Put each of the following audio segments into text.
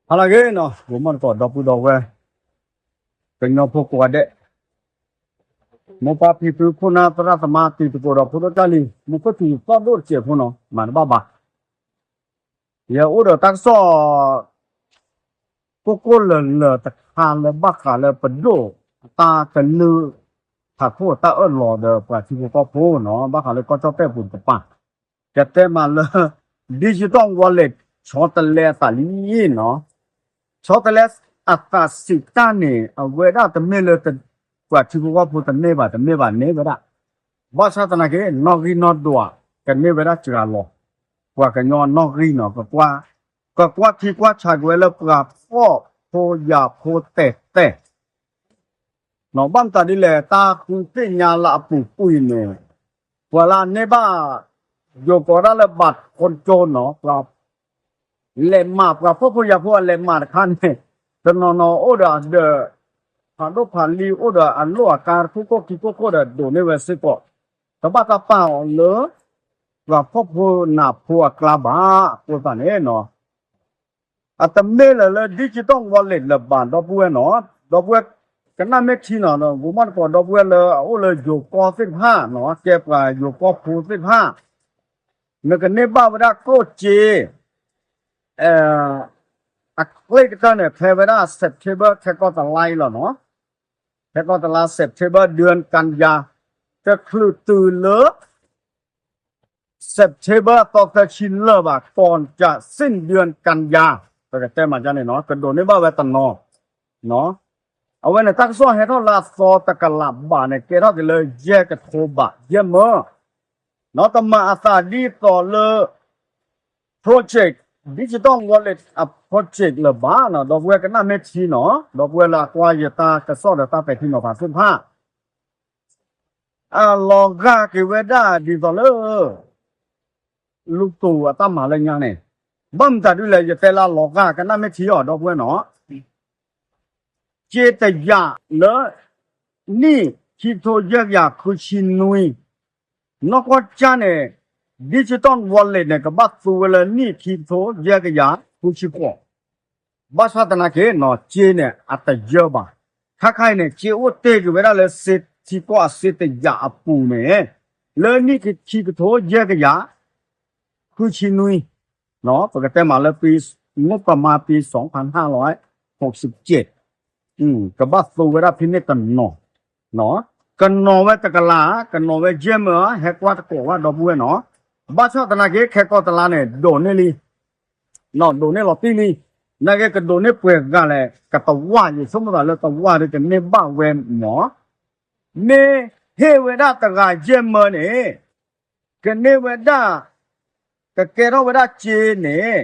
ဟါလၢအဂ့ၤနီၤ, ဂီၤမီၢ်သကိး ဒီပုၢ်ဒီဝဲၢ် ကညီဖိကိးဂၤဒဲး, မိၢ်ပၢ်ဖံဖု ခိၣ်နၢ်သရၣ်သမါ တံၤသကိးဒီးဖိဒိၣ်ကၢ်လံၤ မူခိၣ်စူၤသီၣ်ဒိၣ်တစဲးဖိနီၤ, မၤတဘၣ်ဘၣ်. ယအိၣ်ဒီးတၢ်ကစီၣ် ကိၢ်ကိၢ်လၢၤလၢၤတခါလၢဘၣ်ဃးလၢပဒိၣ်အတၢ်ကလုၢ် ထးခိၣ်အတၢ်အၢၣ်လီၤဒီးပှၤထံဖိကီၢ်ဖိနီၤ, ဘၣ်ဃးလၢကီၢ်ကၠီၣ်တဲၣ်ပူၤတကပၤ, ကတဲမးလၢ Digital Wallet ဆီတလဲအသးလံနီၤ. ဆီတလဲအသးစံးတၢ်န့ၣ် အဝဲဒၣ်တမ့ၢ်လၢ ပှၤထံဖိကီၢ်ဖိတန့ၢ်ဘၣ် တမ့ၢ်ဘၣ်န့ၢ်ဝဲဒၣ်, ဘၣ်ဆၣ်သနာ်က့ နီၣ်ဂံၢ်နီၣ်ဒွး ကန့ၢ်ဝဲဒၣ်စှၤလီၤ ပှၤကညီအနီၣ်ဂံၢ်နီၤ, ကကွၢ်ထံကွၢ်ဆးက့ၤဝဲလၢပှၤဖှီၣ်ဖိယာ်ဖိတဲာ်တဲာ် ဘၣ်မတၤဒ်လဲၣ် တၢ်ဃုသ့ၣ်ညါလၢအပူၤကွံာ်န့ၣ်, ပှၤလၢအန့ၢ်ဘၣ် ယိၤကိးဒၣ်လၢ ဘၣ်ခိၣ်ကၠိနီၤ, ပှၤလဲၤမၤ ပှၤဖှီၣ်ဖိယာ်ဖိအလဲၤမၤတခါန့ၣ်, တနီၤနီၤအိၣ်ဒီးအဒၢး ဖးဒိၣ်ဖးလံၤ အိၣ်ဒီးအလိၣ်အကါ ခိၣ်ခိၣ်ခံခိၣ်ခိၣ်ဒီး ဒိးန့ၢ်ဝဲစ့ၢ်ကီး, တဘၣ်တၢ်ပာ်အီၤလၢ ပှၤဖှီၣ်ဖိနးဖိအကျါဘၣ်. အဃိသတးန့ၣ်နီၤ အတမ့ၢ်လၢၤလၢ Digital Wallet လၢၤဘၣ် ဒီပုၢ်ဝဲၢ်နီၤ, ဒီပုၢ်ဝဲၢ်ကနၣ်မ့ၢ်ထံနီၤ, ဂီၤမီၢ်သကိး ဒီပုၢ်ဝဲၢ်လၢအအိၣ်လၢယိၤကီၢ်သ့ၣ်တဖၣ်နီၤ, ကဲပှၤယိၤကီၢ်ဖိသ့ၣ်တဖၣ်, နကန့ၢ်ဘၣ်ဝဲဒၣ်ကျိၣ်စ့ အချ့ကတၢၢ်န့ၣ် ဖဲဝဲဒၣ် September ခဲကီၢ်တလါအံၤလီၤနီၤ, ခဲကီၢ်တလါ September ဒၢၣ်ကၣ်ယါ, တချုးတုၤလၢ September သီသၢဆံလၢၤဘၣ် ကီၢ်ကးစ့ၣ်ဒၢၣ်ကၣ်ယါ, ပကတဲမးန့ၣ်နီၤ, ကဒိးန့ၢ်ဘၣ်ဝဲတနီၤ, အဝဲန့ၣ်တၢ်ကစီၣ်ဟဲထီၣ်လၢအသီတကလးဘးန့ၣ် ကဲထီၣ်က့ၤလၢယဲၢ်ကထိဘး ယဲၢ်မၢ, နီၤ တမၤအသးဒ်သိးလၢ project, Digital Wallet အ project လၢၤဘၣ်နီၤ, ဒီပုၢ်ဝဲၢ်ကနၣ်မ့ၢ်ထံနီၤ, ဒီပုၢ်ဝဲၢ်လၢအကွၢ်ယတၢ်ကစီၣ်ဒီးတၢ်ပဲာ်ထံနီၤဖးသ့ၣ်တဖၣ် အလီၤဂာ်က့ၤဝဲဒၣ်ဒ်သိးလၢ လူတူၢ်အတၢ်မၤလၢညါန့ၣ်, ဘၣ်မတၤဒ်လဲၣ် ယတဲလၢအလီၤဂာ် ကနၣ်မ့ၢ်ထံအီၤ ဒီပုၢ်ဝဲၢ်နီၤ, စ့တယာ်လၢ နံၣ်ခံကထိယဲၢ်ကယၤဃုဆံနွံ, နီၢ်ကီၢ်ကၠၢ်န့ၣ် Digital Wallet န့ၣ် ကဘၣ်သူဝဲလၢနံၣ်ခံကထိယဲၢ်ကယၤဃုဆံဃိး ဘၣ်ဆၣ်သနာ်က့နီၤ စ့န့ၣ် အတယၢဘၣ်. ခါခါအံၤန့ၣ် စ့အိၣ်တ့ၢ်က့ၤဝဲဒၣ်လၢစ့ထံကီၢ်အစ့တယာ်အပူၤန့ၣ် လၢနံၣ်ခံကထိယဲၢ်ကယၤ ဃုဆံနွံ, ပကတဲမးလၢ ငိုပ်ပမါ ပံ စီၤဖးနၢ်လီၤ ဟိးစံးကဲး ကဘၣ်သိဝဲဒၣ်ဖဲန့ၣ်တနီၤ, ကနီၤဝဲတကလး, ကနီၤဝဲယဲၢ်မၢ, ဟဲကွၢ်တကိးဝဲ ဒီပုၢ်ဝဲၢ်နီၤ, ဘၣ်ဆၣ်သနာ်က့ ခဲကီၢ်တလါန့ၣ် ဒိးန့ၢ်လံ ဒိးန့ၢ်လီၤတံၢ်လံ, နာ်က့ကဒိးန့ၢ်ပှဲၤဂၤလဲၣ် ကတဝၢ် ယဆိကမိၣ်သးလၢတဝၢ်ဒီးကန့ၢ်ဘၣ်ဝဲမၢ်, မ့ၢ်ဟ့ၣ်ဝဲဒၣ်တဂၤယဲၢ်မၢန့ၣ် ကန့ၢ်ဝဲဒၣ် ကကဲထီၣ်ဝဲဒၣ်စ့န့ၣ်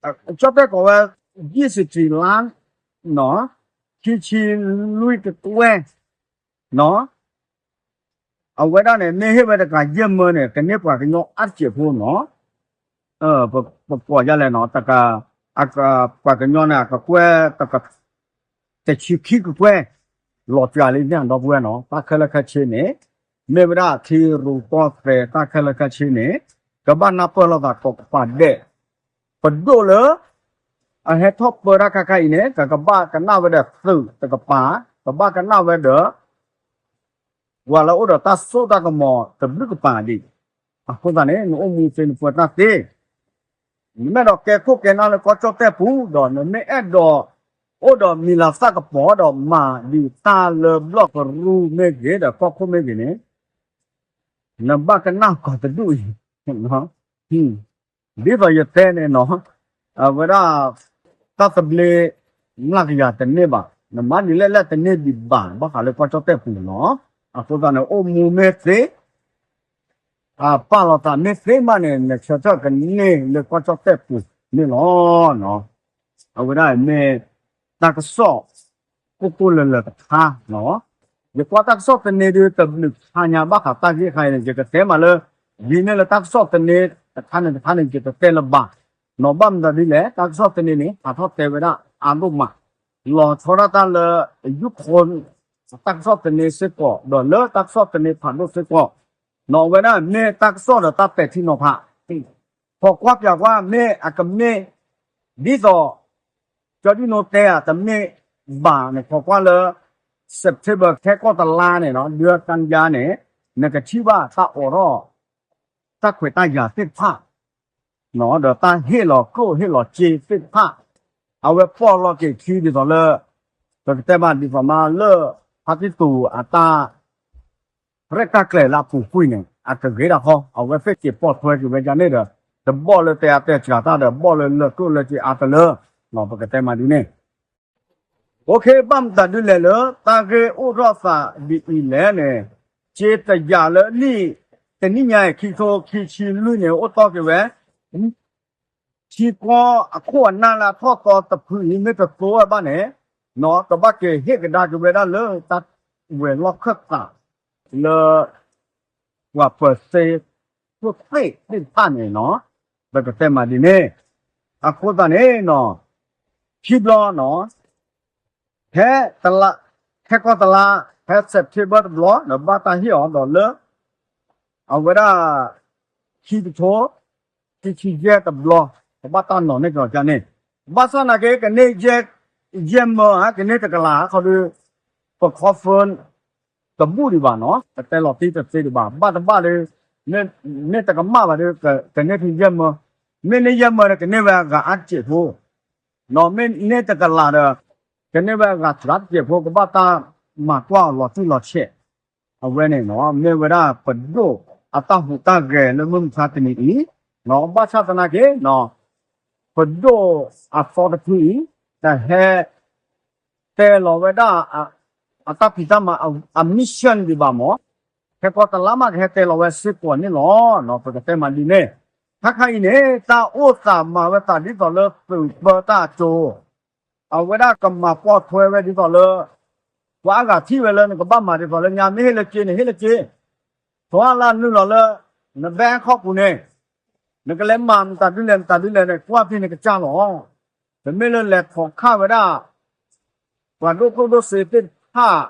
ကၠီၣ်တဲၣ်ကိးဝဲ ယံၣ်စံးတံၤလါ ခံဆံလွံၢ်ကကွဲၢ်, အဝဲဒၣ်န့ၣ် မ့ၢ်ဟ့ၣ်ဝဲတဂၤယဲၢ်မၢန့ၣ် ကန့ၢ်ပှၤကညီအါတစဲးဖိနီၤ, ပကိးယၤလဲၣ်နီၤ, ပှၤကညီန့ၣ် အကကွဲၢ် တဆံခံကကွဲၢ် လီၤစှၤလံန့ၣ် ဒီပုၢ်ဝဲၢ်နီၤ, တၢ်ခဲလၢာ်ခဲဆ့န့ၣ် မ့ၢ်ဝဲဒၣ်ထံရူၢ်ကီၢ်သဲး တၢ်ခဲလၢာ်ခဲဆ့န့ၣ် ကဘၣ်နၢ်ပၢၢ်လိာ်သးကိးကပၤဒဲး, ပဒိၣ်လၢ အဟဲထီၣ်ပၢတၢ်ခါခါအံၤန့ၣ် ကကဘၣ်ကနၣ်ဝဲဒီးသုးတကပၤ, ကဘၣ်ကနၣ်ဝဲဒီး ပှၤလၢအိၣ်ဒီးတၢ်စိတၢ်ကမီၤတဘျုးကပၤဒံး, အဃိသတးန့ၣ် နအိၣ်မူသ့နပှဲၤတၢ်သ့ နမ့ၢ်အဲၣ်ဒိးကဲခိၣ်ကဲနၢ်လၢကီၢ်ကၠီၣ်တဲၣ်ပူၤ ဒီးနမ့ၢ်အဲၣ်ဒိး အိၣ်ဒီးမံၤလၤသၣ်ကပီၤဒီးမၤဒံးတၢ်လၢဘျီၣ်ကရူၢ်မ့ၢ်ဂ့ၤ ဒီးကီၢ်ခိၣ်မ့ၢ်ဂ့ၤန့ၣ် နဘၣ်ကနၣ်ကီၤတဒူၣ်အံၤ, ဒ်သိးယတဲန့ၣ်နီၤ, အဝဲဒၣ် တၢ်သဘျ့ မျးကယၤတန့ၢ်ဘၣ်, နမၤဒ်လဲၣ်လဲၣ်တန့ၢ်ဒံးဘၣ် ဘၣ်ဃးလၢကီၢ်ကၠီၣ်တဲၣ်ပူၤနီၤ, အဃိသတးန့ၣ် အိၣ်မူမ့ၢ်သ့ အပာ်လီၤသးမ့ၢ်သ့မးန့ၣ် နဆၢထၢၣ်ကန့ၢ်လၢကီၢ်ကၠီၣ်တဲၣ်ပူၤန့ၣ်လီၤ. အဝဲဒၣ်မ့ၢ်တၢ်ကစီၣ် ကိၢ်ကိၢ်လၢၤလၢၤတခါ, ယကွၢ်တၢ်ကစီၣ်သန့ဒုတဘျုးခါညါ ဘၣ်ဃးတၢ်ဂ့ၢ်ခါအံၤန့ၣ် ယကတဲမးလၢ ဒ်န့ၣ်လၢတၢ်ကစီၣ်သန့တခါန့ၣ်တခါန့ၣ် ယတတဲလၢၤဘၣ်, နီၢ်ဘၣ်မတၤဒ်လဲၣ် တၢ်ကစီၣ်သန့န့ၣ် ဟးထီၣ်တဲဝဲဒၣ်အါဒိၣ်မး, လီၤဆီဒၣ်တၢ်လၢ ယူၢ်ခိၣ် တၢ်ကစီၣ်သန့စ့ၢ်ကီး ဒီးလၢတၢ်ကစီၣ်သန့ဖးဒိၣ်စ့ၢ်ကီး, နီၢ်ဝဲဒၣ်မ့ၢ်တၢ်ကစီၣ်ဒီးတၢ်ပဲာ်ထံနီၤဖး ခိးကွၢ်ပၠးကွၢ် မ့ၢ်အကမ့ၢ် ဒ်သိး ကၠီဒံၣ်နိတဲဧါ တမ့ၢ်ဘၣ်န့ၣ် ခိးကွၢ်လၢ September ခဲကီၢ်တလါန့ၣ်နီၤ ဒၢကၣ်ယါန့ၣ် နကထံၣ်ဘၣ်တၢ်အိးထီၣ် တၢ်ခွဲးတၢ်ယာ်သ့ၣ်တဖၣ် ဒီးတၢ်ဟ့ၣ်လီၤကျိၣ်ဟ့ၣ်လီၤစ့သ့ၣ်တဖၣ် အဝဲပီၢ်လီၤက့ၤခံဒ်သိးလၢ ပကတဲမးဒ်သိးမးလၢ ဖါတံၢ်တူၢ်အတၢ် ရဲၣ်တၢ်ကျဲၤလၢအပူၤကွံာ်န့ၣ် အကဂ့ၤဒၣ်ဃီ အဝဲသ့ၣ်က့ၤပိာ်ထွဲက့ၤဝဲဒ်န့ၣ်ဒီး တဘီၣ်လၢတဲအါတဲစှၤတၢ်ဒီး ဘီၣ်လၢလၢကျိၣ်လၢစ့အါတလၢ ပကတဲမးဒ်န့ၣ် OK ဘၣ်မတၤဒ်လဲၣ်လၢ တၢ်ဂ့ၢ်အိၣ်ထီၣ်သးဒ်အံၤလဲၣ်န့ၣ် စ့တယာ်လၢနံၣ်တနံၣ်ညါအံၤ ခံကထိခံဆံလွံၢ်န့ၣ် အိၣ်တီၢ်က့ၤဝဲ ထံကီၢ်အခိၣ်အနၢ်လၢအထီၣ်သီတဖုအံၤ မ့ၢ်တသိဘၣ်န့ၣ် ကဘၣ်က့ၤဟ့ၣ်ကဒါက့ၤဝဲဒၣ်လၢတၢ်ဝဲၤလီၢ်ခၢၣ်သးလၢ ပှၤပၢၤစ့ ခိၣ်သ့ၣ်သ့ၣ်တဖၣ်န့ၣ်နီၤ ပကတဲမးဒ်န့ၣ် အဃိသတးန့ၣ်နီၤ ခံဘျီနီၤ ဖဲတလါ ခဲကီၢ်တလါ ဖဲ September တဘျီ ဒီးဘၣ်တၢ်ဟ့ၣ်အီၤဒီးလၢ အဝဲဒၣ် ခံကထိ ခံဆံယဲၢ်တဘျီ ကဘၣ်တၢ်နီၤန့ၢ်ကဒီးကန့ၣ် ဘၣ်ဆၣ်သနာ်က့ ကန့ၢ် ယဲၢ်မၢဧါ ကန့ၢ်တကလးခီဒီး ပ confirm တဘူၣ်ဒံးဘၣ်နီၤ ပတဲလီၤတံၢ်တသ့ဒံးဘၣ် ဘၣ်တဘၣ်ဒီး မ့ၢ်တကမၣ်ဘၣ်ဒီး ကန့ၢ်ဖဲယဲၢ်မၢ မ့ၢ်န့ၢ်ယဲၢ်မၢဒီး ကန့ၢ်ဝဲအဂၤအါတစဲးဖိ မ့ၢ်န့ၢ်တကလးဒီး ကန့ၢ်ဝဲအဂၤစှၤတစဲးဖိ ကဘၣ်တၢ်မၤကွၢ်အီၤလီၤတံၢ်လီၤဆဲး အဝဲန့ၣ်နီၤ မ့ၢ်ဝဲဒၣ်ပဒိၣ်အတၢ်ဟူးတၢ်ဂဲၤလၢမုၢ်မဆါတနံၤအံၤ ဘၣ်ဆၣ်သနာ်က့ ပဒိၣ်အသီတဖုအံၤ တဟဲ တဲလီၤဝဲဒၣ် အတၢ်ဖံးတၢ်မၤ အ mission ဒံးဘၣ်မး ခဲကီၢ်တလါမးကဟဲတဲလီၤဝဲစ့ၢ်ကီးန့ၣ်လီၤ. ပကတဲမးဒ်န့ၣ် ခါခါအံၤန့ၣ် တၢ်အိၣ်သးမၤဝဲသးဒ်သိးလၢသုးပၢတၢ်အကၠိ အဝဲဒၣ်ကမၤပိာ်ထွဲဝဲဒ်သိးလၢ ပှၤအါဂၤထံၣ်ဝဲလၢနကဘၣ်မၤဒ်သိးလၢညါ မ့ၢ်ဟ့ၣ်လၢက့န့ၣ် ဟ့ၣ်လၢက့ သီလၢနုာ်လီၤလၢ နဘဲခီပူၤန့ၣ် နကလဲၤမၤမတၤဒ်လဲၣ်မတၤဒ်လဲၣ်န့ၣ် ကွၢ်ဖဲန့ၣ်ကစၢ်လီၤ. တမ့ၢ်လၢလဲၤထိးခၣ်ဝဲဒၣ် ပှၤဒိၣ်ကျိၣ်ဒိၣ်စ့သ့ၣ်တဖၣ်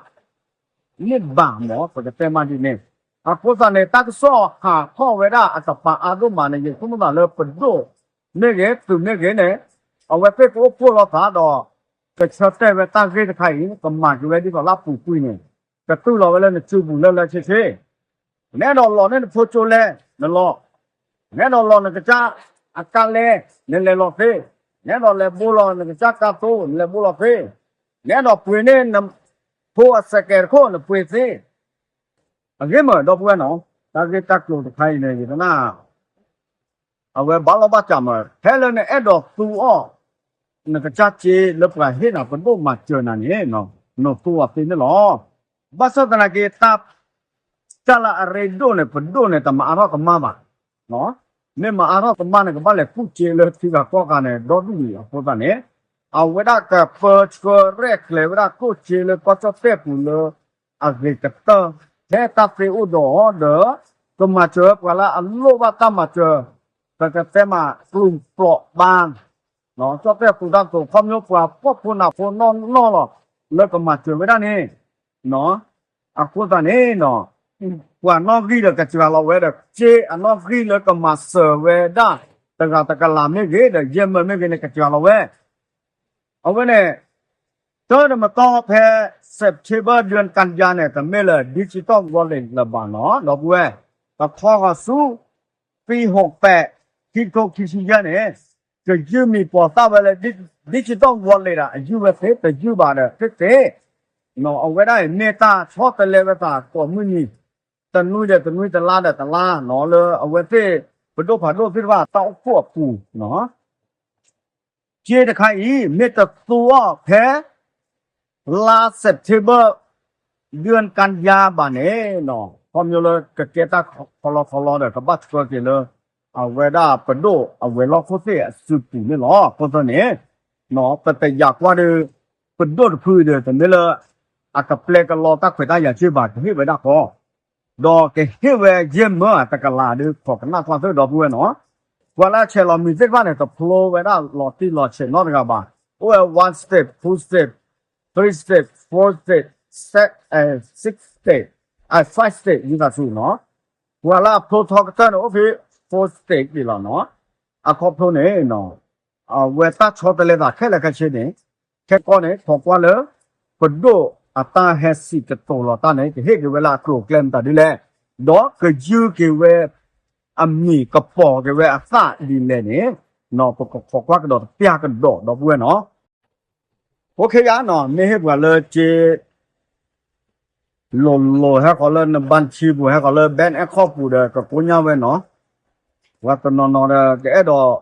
န့ၣ်ဘၣ်မး ပကတဲမးဒ်န့ၣ် အဃိသတးန့ၣ် တၢ်ကစီၣ်ဟးထီၣ်ဝဲဒၣ်အတပၤအါဒိၣ်မးန့ၣ် ယဆိကမိၣ်သးလၢပဒိၣ်မ့ၢ်ဂ့ၤ သုးမ့ၢ်ဂ့ၤန့ၣ် အဝဲသ့ၣ်ကအိၣ်ဖှိၣ်လီၤသးဒီး ကဆၢတဲာ်ဝဲတၢ်ဂ့ၢ်တခါအံၤ ကမၤက့ၤဝဲဒ်သိးလၢအပူၤကွံာ်န့ၣ် ကတူၢ်လီၤဝဲလၢနစုပူၤလၢလၢဆ့ဆ့ နအဲၣ်ဒိးလီၤန့ၢ်နဖိကၠိလဲၣ် နလီၤ, နအဲၣ်ဒိးလီၤနကစၢ်အကါလဲၣ် နလဲၤလီၤသ့, နအဲၣ်ဒိးလဲၤဘိလီၤနကစၢ်ကါသိ နလဲၤဘိလီၤသ့, နအဲၣ်ဒိးပှ့ၤန့ၢ်နဖိအစဲးကဲးတခိၣ် နပှ့ၤသ့, အဂ့ၢ်မ့ၢ်ဒီပုၢ်ဝဲၢ်နီၤ, တၢ်ဂ့ၢ်တၢ်ကျိၤတခါအံၤန့ၣ် ယကနၣ် အဝဲဘၣ်လီၢ်ဘၣ်စးမး ဖဲလၢနအဲၣ်ဒိးသူအီၤ နကစၢ်စ့လၢပှၤဟ့ၣ်နၤပဒိၣ်မၤစၢၤနၤန့ၣ် နသူအီၤသ့န့ၣ်လီၤ. ဘၣ်ဆၣ်သနာ်က့ တၢ် တၢ်လၢအရ့ဒိၣ်န့ၣ် ပဒိၣ်န့ၣ် တမၤအါထီၣ်ကမၣ်ဘၣ်. မ့ၢ်မၤအါထီၣ်ကမၣ်န့ၣ် ကဘၣ်လဲၤကူၣ်စ့လၢထံဂၤကီၢ်ဂၤန့ၣ် ဒီဒူၣ်အံၤအဃိသတးန့ၣ် အဝဲဒၣ်ကပၢဆှၢရဲၣ်ကျဲၤဝဲဒၣ်ကျိၣ်စ့လၢကီၢ်ကၠီၣ်တဲၣ်ပူၤလၢ အဂ့ၤကတၢၢ် ထဲတၢ်သ့အိၣ်ဒီးအီၤဒီး ကမၤစၢၤဝဲပှၤလၢအလိၣ်ဘၣ်တၢ်မၤစၢၤ ပကတဲမး ပျုၢ်ပျီၣ်ဘါ ကၠီၣ်တဲၣ်ပူၤတၢ်ကတိၤ ခီဖျိပှၤဖှီၣ်ဖိနးဖိနီၢ်နီၢ်လီၤ လၢကမၤစၢၤဝဲဒၣ်န့ၣ် အဃိသတးန့ၣ် ပှၤနီၣ်ဂံၢ်ဒီးကစှၤလီၤဝဲဒီး စ့အနီၣ်ဂံၢ်လၢကမၤစၢၤဝဲဒၣ် တဂၤတကလးမ့ၢ်ဂ့ၤဒီး ယဲၢ်မၢမ့ၢ်ဂ့ၤန့ၣ် ကစှၤလီၤဝဲ အဝဲန့ၣ် တၢ်တမတီၢ်ဖဲ September ဒၢၣ်ကၣ်ယါန့ၣ် တမ့ၢ်လၢ digital wallet လၢၤဘၣ်နီၤ ဒီပုၢ်ဝဲၢ် တခီဂီၤဆူ ပံဟိးပဲး ခံကထိခံဆံယဲၢ်န့ၣ် ကယုၢ်မံၤပိာ်သၣ်ဝဲလၢ digital wallet ဒၣ် အယုၢ်ဝဲသ့ တယုၢ်ဘၣ်ဒီးသ့သ့ အဝဲဒၣ်အံၤ မ့ၢ်တၢ်ဆီတလဲဝဲသးကိးမုၢ်နံၤ တနွံဒီးတနွံ တလါဒီးတလါနီၤ လၢအဝဲသ့ၣ် ပဒိၣ်ဖးဒိၣ်သ့ၣ်တဖၣ်တၢ်အိၣ်ဖှိၣ်အပူၤနီၤ စ့တခါအံၤ မ့ၢ်တသူအီၤဖဲ လါ September ဒၢၣ်ကၣ်ယါဘၣ်န့ၣ်နီၤ ခီဖျိလၢကကဲတၢ်ခီလီခီလီဒီး ကဘၣ်ဆှၢက့ၤလၢ အဝဲဒၣ်ပဒိၣ်အဝဲၤလီၢ်ခိၣ်သ့ၣ်အစုပူၤန့ၣ်လီၤ. အဃိသတးန့ၣ် ပတယာ်ကွၢ်ဒီး ပဒိၣ်တဖုဒီး တမ့ၢ်လၢ အကပျဲကလီတၢ်ခွဲးတၢ်ယာ်က့ဘၣ် ကဟ့ၣ်ဝဲဒၣ်ဃီ ဒီးကဟ့ၣ်ဝဲယဲၢ်မၢတကလးဒီး ခိးကနၣ်ကွၢ်သ့ၣ်ဒီပုၢ်ဝဲၢ်နီၤ ပှၤလၢအဆဲးလီၤမံၤသ့ၣ်တဖၣ်န့ၣ် တဖျိဝဲဒၣ်လီၤတံၢ်လီၤဆဲးနီတဂၤဘၣ်. အိၣ်ဝဲ one step, two step, three step, four step, six step, five step ယသးဆူနီၤ ပှၤလၢအဖျိထီကတၢၢ်န့ၣ် အိၣ်ဖဲ four step ဒံးလီၤနီၤ အခီဖျိန့ၣ် အဝဲတၢ်ဆီတလဲသးခဲလၢာ်ခဲဆ့န့ၣ် ခဲကီန့ၣ် ခိးကွၢ်လၢ ပဒိၣ်အတၢ်ဟဲစံၣ်တတိၤလီၤတၢ်န့ၣ် ကဟ့ၣ်က့ၤဝဲလၢအကျိၤအကျဲမတၤဒ်လဲၣ်, ဒီးကယုၢ်က့ၤဝဲ အမံၤကပီၤက့ၤဝဲအသးဒ်လဲၣ်န့ၣ် ပကခိးကွၢ်ကဒီးတပျၢ်ကဒီးဒီပုၢ်ဝဲၢ်နီၤ. အိၣ်ခ့ယါနီၤ မ့ၢ်ဟ့ၣ်ပှၤလၢက့ လိၤလိၤဟဲဃီၤလၢနဘၣ်ထံပူၤ ဟဲဃီၤလၢ bank account ပူၤဒီး ကကိညၢ်ဝဲနီၤ, ပှၤတနီၤနီၤဒီး ကအဲၣ်ဒိး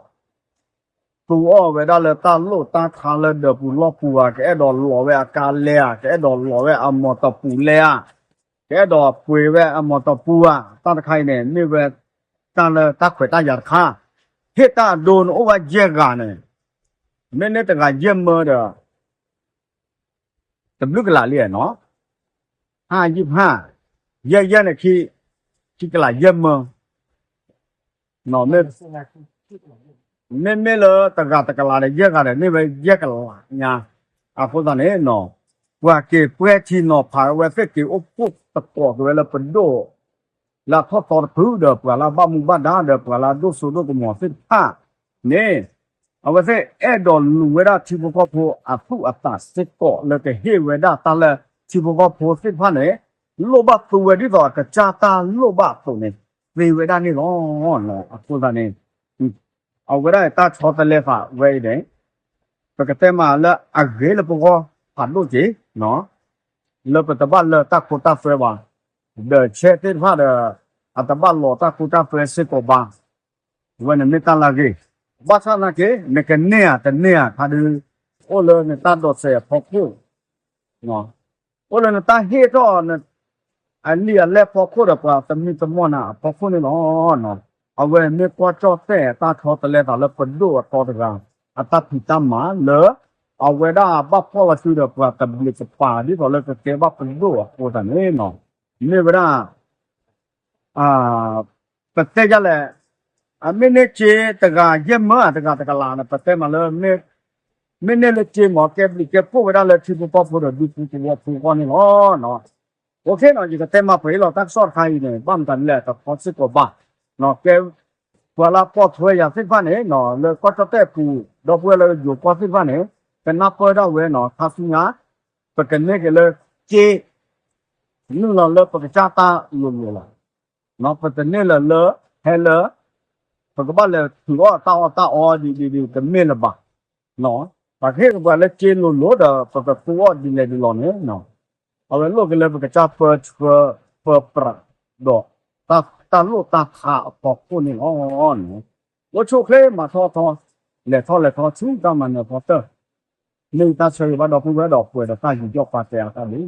သူအီၣ်ဝဲဒၣ်လၢတၢ်လိၣ်တၢ်ခါလၢဒၢးပူၤလီၢ်ပူၤဧါ, ကအဲၣ်ဒိးလီၤဝဲအကါလဲဧါ, ကအဲၣ်ဒိးလီၤဝဲအမီၤတပူၤလဲဧါ, ကအဲၣ်ဒိးပှ့ၤဝဲအမီၤတပူၤဧါ, တၢ်တခါအံၤန့ၣ် မ့ၢ်ဝဲတၢ်လၢတၢ်ခွဲးတၢ်ယာ်တခါ, ဟ့ၣ်တၢ်အဒိနအိၣ်ဝဲယဲၢ်ဂၤန့ၣ်, မ့ၢ်န့ၢ်တဂၤယဲၢ်မၢဒီး တဘျုးကလးလံနီၤ, ဟါယံၣ်ဖး, ယဲၢ်ယဲၢ်န့ၣ် ခံကလးယဲၢ်မၢ, မ့မ့ၢ်လၢတဂၤတကလးဒီး ယဲၢ်ဂၤဒီး န့ၢ်ဝဲယဲၢ်ကလးညါ, အဃိသတးန့ၣ်နီၤ, ပှၤက့ၤပှဲၤထံနီၤဖးဝဲသ့ၣ်က့ၤအိၣ်ဖှိၣ်သကိးက့ၤဝဲလၢပဒိၣ် လၢအထီၣ်သီတဖုဒီး ပှၤလၢအဘၣ်မူဘၣ်ဒါဒီးပှၤလၢအဒိၣ်စိဒိၣ်ကမီၤသ့ၣ်တဖၣ်န့ၣ်, အဝဲသ့ၣ်အဲၣ်ဒိးလူၤဝဲဒၣ်ထံဖိကီၢ်ဖိအသူၣ်အသးစ့ၢ်ကီးလၢကဟ့ၣ်ဝဲဒၣ်တၢ်လၢထံဖိကီၢ်ဖိသ့ၣ်တဖၣ်န့ၣ်, လိၣ်ဘၣ်သူဝဲဒ်သိးအကစၢ်တၢ်လိၣ်ဘၣ်အသိးန့ၣ် သ့ဝဲဒၣ်န့ၣ်လီၤ. အဃိသတးန့ၣ် အဝဲဒၣ်တၢ်ဆီတလဲသးဝဲအံၤန့ၣ်, ပကတဲမးလၢအဂ့ၤလၢပဂီၢ်ဖးဒိၣ်က့ၤ, လၢပတဘၣ်လၢတၢ်ခိတၢ်သွဲဘၣ်, ဒီးဆဲးသ့ၣ်တဖၣ်ဒီး အတဘၣ်လီၤတၢ်ခိတၢ်သွဲစ့ၢ်ကီးဘၣ်, အဝဲန့ၣ်မ့ၢ်တၢ်လၢအဂ့ၤ, ဘၣ်ဆၣ်သနာ်က့ နကန့ၢ်ဧါတန့ၢ်ဧါခါဒုး, အိၣ်လၢနတၢ်ဒိးစဲးအဖီခိၣ် အိၣ်လၢနတၢ်ဟ့ၣ်ထီၣ် အလံာ်အလဲၢ်ဖီခိၣ်ဒီးပှၤသမံသမိးနၤအဖီခိၣ်န့ၣ်လီၤ. အဝဲမ့ၢ်ကွၢ်ကၠီၣ်တဲၣ်တၢ်ဆီတလဲသးလၢပဒိၣ်အသီတဂၤ အတၢ်ဖံးတၢ်မၤလၢ အဝဲဒၣ်ဘၣ်ဖီၣ်လီၤစုဒီးပှၤသဘျ့ကပၤဒ်သိးလၢကကဲဘၣ်ပဒိၣ်အဃိသတးန့ၣ်, မ့ၢ်ဝဲဒၣ် ပတဲဒ်လဲၣ်, မ့ၢ်န့ၢ်စ့တဂၤယဲၢ်မၢဧါ တဂၤတကလးန့ၣ် ပတဲမးလၢ မ့ၢ်န့ၢ်လၢစ့မ့ၢ်ကဲဘျုးကဲဖှိၣ်ဝဲဒၣ်လၢထံဖိကီၢ်ဖိဒီးဒူပူၤသဝီပူၤအဂီၢ်န့ၣ်လီၤ. အိၣ်ခ့နီၤ ယကတဲမၤပှဲၤအံၤလီၤ တၢ်ကစီၣ်တခါအံၤန့ၣ် ဘၣ်မတၤဒ်လဲၣ်တခီစ့ၢ်ကီးဘၣ်, ကဲ ပှၤလၢအပိာ်ထွဲယၤသ့ၣ်တဖၣ်န့ၣ် လၢကီၢ်ကၠီၣ်တဲၣ်ပူၤ ဒီပုၢ်ဝဲၢ်လၢယိၤကီၢ်သ့ၣ်တဖၣ်န့ၣ် ကနၢ်ပၢၢ်ဒၣ်ဝဲနီၤ ခါဆူညါ ပကန့ၢ်က့ၤလၢစ့ နုာ်လီၤလၢပကစၢ်တၢ်လိၤလိၤလီၤ. ပတန့ၢ်လၢၤလၢ ဟဲလၢ ပကဘၣ်လဲၤထုးအီၣ်တၢ်အီၣ်တၢ်အီဒ်ဒ်ဒ်တမ့ၢ်လၢၤဘၣ်. ပှၤကဟ့ၣ်ကပှၤလၢစ့လိၤလိၤဒီး ပကသူအီၣ်ဒ်လဲၣ်ဒ်လဲၣ်န့ၣ် အဝဲလိၣ်က့ၤလၢပကစၢ်ပၢဆှၢပၢပြးဒီး တၢ်လိၣ်တၢ်ခးအဖီခိၣ်န့ၣ်လီၤ. အိၣ်ဆူၣ်အိၣ်ချ့မၤထီၣ်ထီ, လဲၤထီၣ်လဲၤထီဆူတၢ်မၤနၢၤဖီတၢၢ်, မ့ၢ်တၢ်ဆၢဂ့ၤဘၣ်ဒီပုၢ်ဝဲၢ်ဒီးပှဲၤဒီးတၢ်ယူးယီၣ်ပာ်ကဲအသးလံ.